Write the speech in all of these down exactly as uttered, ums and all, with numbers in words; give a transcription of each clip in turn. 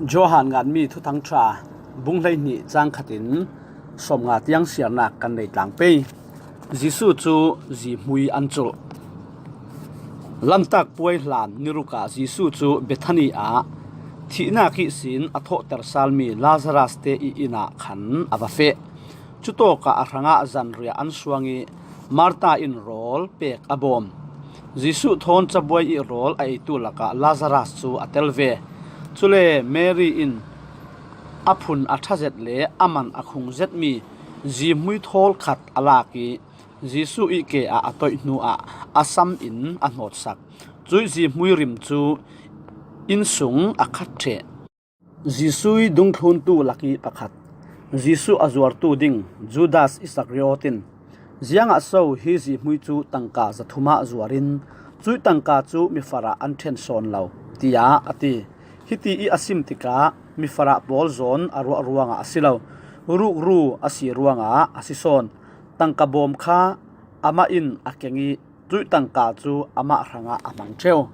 Johan nganmi Thuthang Ṭha, bung hleihnih, chang khatin sawmnga tiang siarnak kan nei tlang pei. Jesuh cu zihmui an culh. Lantak puai hlan ni ruk ah Jesuh cu Bethani ah thihnak ihsin a thawhter salmi Lazaras te i inn ah khan a va feh. Cutawkah a hrangah zanriah an suang i Martha in rawl pek a bawm. Jesuh thawn cabuai i rawl a eitu lakah Lazaras cu a tel ve. Cule Mary in a phun a ṭha zet le a man a khung zetmi zihmui thawl khat a lak i Jesuh i ke ah a toih hnuah a sam in a hnawtsak. Cuih zihmui rim cu inn sung a khat ṭheh. Jesuh i dungthluntu lak i pakhat, Jesuh a zuartu ding Judas Iskariot in, "Ziangah so hi zihmui cu tangka zathum ah zuar in cuih tangka cu mifarah an ṭhen sawn lo?" tiah a ti. Hiti i a sim tikah mifarah pawl zawn a ruah ruangah a si lo, rukru a si ruangah a si sawn. Tangka bawm kha amah in a keng i cuih tangka cu amah hrangah a hmang ṭheu.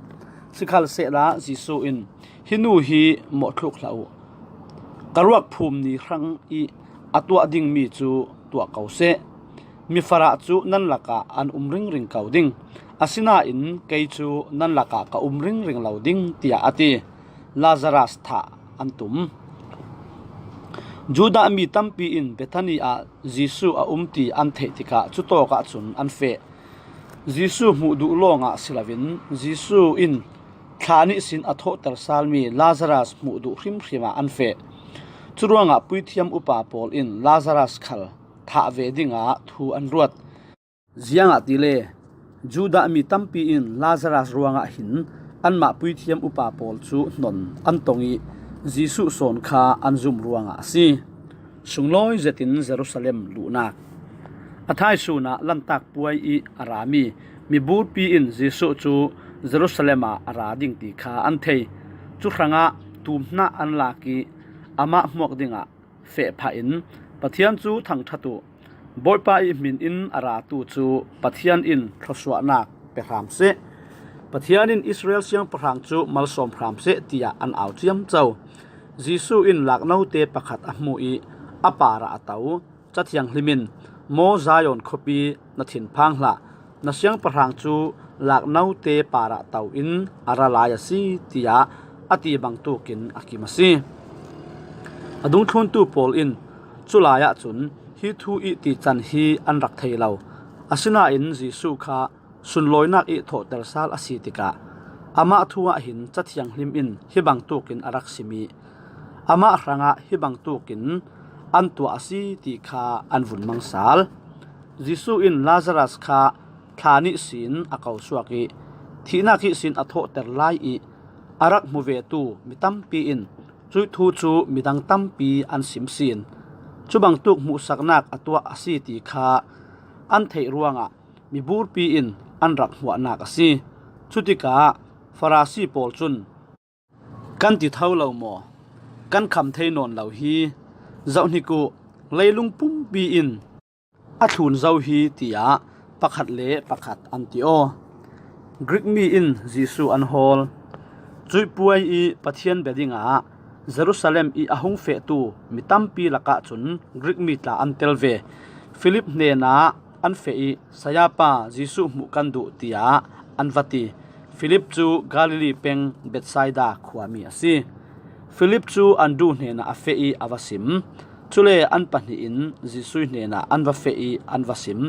Sikhalsehla Jesuh in, "Hi nu hi mawhthluk hlah uh. Ka ruak phum ni hrang i a tuah dingmi cu tuah ko seh. Mifarah cu nan lakah an um ringring ko ding, asinain kei cu nan lakah ka um ringring lo ding," tiah a ti. Lazaras thah an tum. Judah mi tampi in Bethani ah Jesuh a um ti an theih tikah cutawk ah cun an feh. Jesuh hmuh duh lawngah si loin Jesuh in thla nih sin a thawhter salmi Lazaras hmuh duh hrimhrim ah an feh. Curuangah puithiam upa pawl in Lazaras khal thah ve dingah thu an ruat. Ziangahtile Judah mi tampi in Lazaras ruangah hin anmah puithiam upa pawl cu hnon an tong i Jesuh sawn kha an zum ruangah a si. Sunglawi zetin Jerusalem luhnak. A thaisun ah Lantak puai i a rami miburpi in Jesuh cu Jerusalem ah a ra ding ti kha an thei. Cu hrangah tumhnah an lak i amah hmuak dingah feh phah in, "Pathian cu thangṭhat uh. Bawipa i hmin in a ratu cu Pathian in thluasuahnak pe hram seh. Pathian in Israel siangpahrang cu malsawm hram seh," tiah an au ciamco. Jesuh in laknote pakhat a hmuh i a parah a to. Cathianghlim in, "Maw Zion khuapi, na thinphang hlah. Na siangpahrang cu laknote parah to in a ra lai a si," tiah a ti bangtukin a kim a si. A dungthluntu pawl in, "Cu lai ahcun hi thu i tican hi an rak thei lo. Asinain Jesuh kha sunlawinak i thawhter sal a si tikah amah thu ah hin Cathianghlim in hi bangtukin a rak sim i amah hrangah hi bangtukin an tuah a si ti kha an vun mang sal. Jesuh in Lazaras kha thla nih sin a ko suak i thihnak ihsin a thawhter lai i a rak hmu vetu mi tampi in cuih thu cu midang tampi an sim sin. Cu bangtuk hmuhsaknak a tuah a si ti kha an theih ruangah miburpi in an rak hmuahnak a si. Cutikah Farasi pawl cun, "Kan ti tho lo maw? Kan kham thei nawn lo hi. Zohhnik uh, leilung pumpi in a thlun zo hi," tiah pakhat le pakhat an ti aw. Greek mi in Jesuh an hawl. Cuih puai i Pathian bia dingah Jerusalem i a hung fehtu mi tampi lakah cun Greek mi tla an tel ve. Philip hnenah an feh i, "Sayapa, Jesuh hmuh kan duh," tiah an va ti. Philip cu Galilee peng Bethsaida khuami a si. Philip cu Andru hnenah a feh i a va sim. Cule an pahnih in Jesuh hnenah an va feh i an va sim.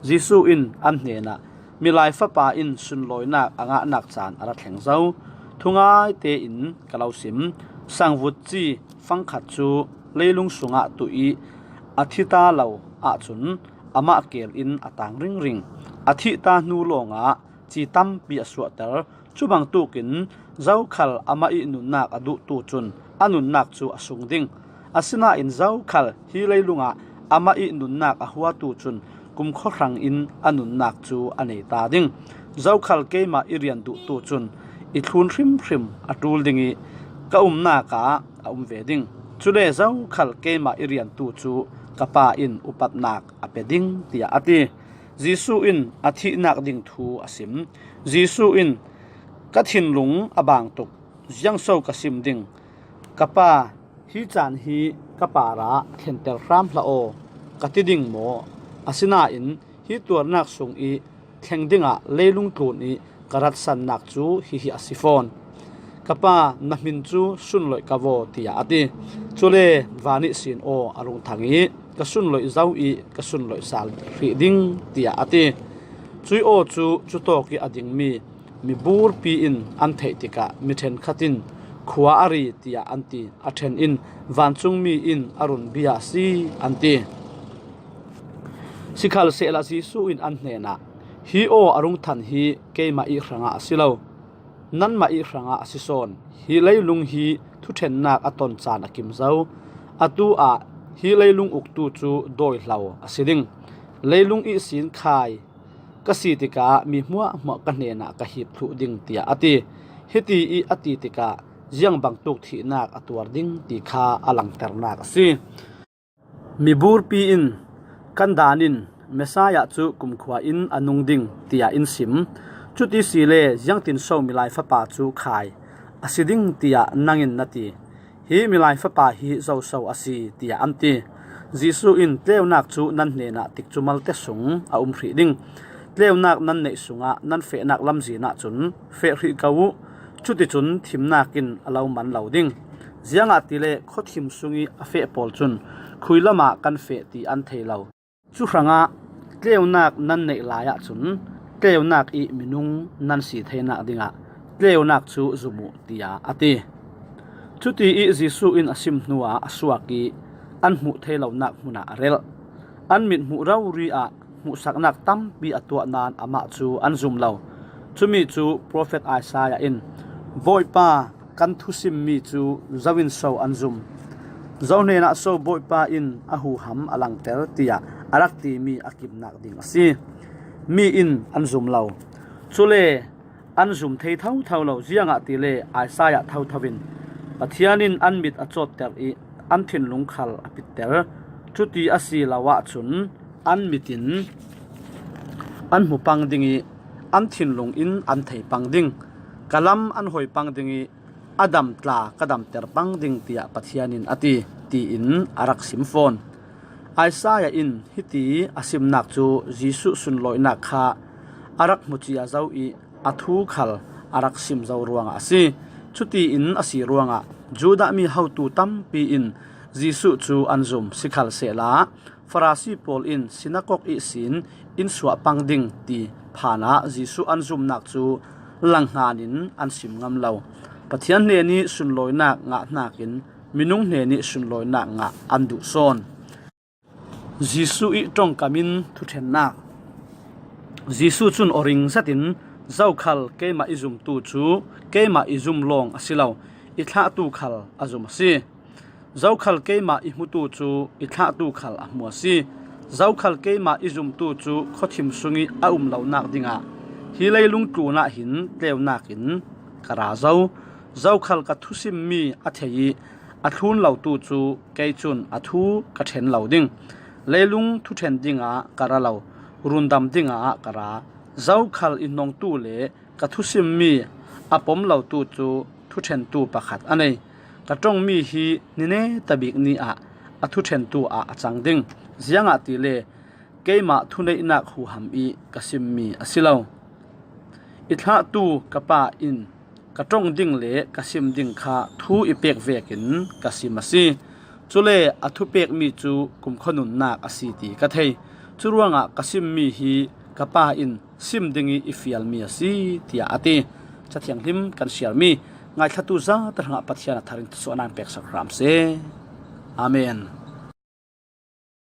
Jesuh in an hnenah, "Milai Fapa in sunlawinak a ngahnak caan a ra thleng zo. Thungai tein ka lo sim. Sangvut ci fangkhat cu leilung sungah tuh i a thi ta lo ahcun amah kel in a tang ringring. A thih ta hnu lawngah ci tampi a suahter. Cu bangtukin zokhal amah i nunnak a duhtu cun a nunnak cu a sung ding. Asinain zokhal hi leilungah amah i nunnak a huatu cun kumkhua hrangin a nunnak cu a nei ta ding. Zokhal keimah i rian duhtu cun i thlun hrimhrim a ṭul ding i ka umnak ah a um ve ding. Cule zokhal keimah i riantu cu ka Pa in upatnak a pe ding," tiah a ti. Jesuh in a thihnak ding thu a sim. Jesuh in, "Ka thinlung a baang tuk. Ziangso ka sim ding? Ka pa, hi caan hi ka parah thlenter hram hlah aw, ka ti ding maw? Asinain hi tuarnak sung i thleng dingah leilung tlun i ka ratsannak cu hihi a si fawn. Ka pa, na hmin cu sunloih ka vaw, tiah a ti. Cule van ihsin aw a rung thang i ka sunloih zo i ka sunloih sal hrih ding, tiah a ti. Cuih aw cu cutawk i a dingmi miburpi in an theih tikah mi ṭhenkhat in, "Khua a ri," tiah an ti. A ṭhen in, "Vancungmi in a run bia a si," an ti. Sikhalsehla Jesuh in an hnenah, "Hi aw a rung than hi keimah ih hrangah a si lo, nanmah ih hrangah a si sawn. Hi leilung hi thuṭhennak a ton caan a kim zo. Atu ah hi leilung uktu cu dawihlo a si ding. Leilung ihsin khai ka si tikah mi hmuahhmuah ka hnenah ka hip thluh ding," tiah a ti. Hiti ih a ti tikah ziang bangtuk thihnak a tuar ding ti kha a langternak a si. Miburpi in, "Kan dan in Messiah cu kumkhua in a nung ding," tiah in sim. "Cuti sile ziangtinso Milai Fapa cu khai a si ding tiah nang in na ti? Hi Milai Fapa hi zoso a si?" tiah an ti. Jesuh in, "Tleunak cu nan hnenah tikcu malte sung a um hrih ding. Tleunak nan neih sungah nan fehnak lamzin ahcun feh hrih ko uh. Cuticun thimnak in a lo man lo ding. Ziangahtile khuathim sung i a feh pawl cun khui lamah kan feh ti an thei lo. Cu hrangah tleunak nan neih lai ahcun tleunak i minung nan si theinak dingah tleunak cu zum uh," tiah a ti. Cuti ih Jesuh in a sim hnuah a suak i an hmuh thei lonak hmunah a relh. An mit hmuh rori ah hmuhsaknak tampi a tuah nain amah cu an zum lo. Cumi cu profet Isaiah in, "Bawipa, kan thusimmi cu zo in so an zum? Zo hnenah so Bawipa in a huham a langter?" tiah a rak timi a kimnak ding a si. Mi in an zum lo. Cule an zum thei thotho lo, ziangahtile Isaiah thotho in Pathian in an mit a cawtter i an thinlung khal a pitter. Cuti a si lo ahcun an mit in an hmu pang ding i an thinlung in an thei pang ding. "Ka lam an hoi pang ding i a dam tla ka damter pang ding," tiah Pathian in a ti, tiin a rak sim fawn. Isaiah in hiti a simnak cu Jesuh sunlawinak kha a rak hmu cia zo i a thu khal a rak sim zo ruangah a si. Cutiin a si ruangah Judah mi hotu tampi in Jesuh cu an zum. Sikhalsehla Farasi pawl in sinakok ihsin in suah pang ding ti phan ah Jesuh an zumnak cu langhngan in an sim ngam lo. Pathian hnen i sunlawinak ngah hnakin minung hnen i sunlawinak ngah an duh sawn. Jesuh i ṭongkam in thuṭhennak. Jesuh cun awring zetin, "Zokhal keimah i zumtu cu keimah i zum lawng a si lo, i thlahtu khal a zum a si. Zokhal keimah i hmutu cu i thlahtu khal a hmu a si. Zokhal keimah i zumtu cu khuathim sung i a um lonak dingah hi leilung tlun ah hin tleunak in ka ra zo. Zokhal ka thusimmi a thei i a thlun lotu cu kei cun a thu ka ṭhen lo ding. Leilung thuṭhen dingah ka ra lo, rundam dingah ka ra. Zokhal i hnongtu le ka thusimmi a pom lotu cu thuṭhentu pakhat a nei. Ka ṭongmi hi ni neta bik ni ah a thuṭhentu ah a cang ding. Ziangahtile keimah thuneihnak huham i ka simmi a si lo. I thlahtu ka Pa in ka ṭong ding le ka sim ding kha thu i pek vekin ka sim a si. Cule a thupekmi cu kumkhua nunnak a si ti ka thei. Curuangah ka simmi hi ka Pa in sim ding i i fialmi a si," tiah a ti. Cathianghlim kan siarmi ngaithlatu zate hrangah Pathian a thar in thluachuahnak peksak hram seh. Amen.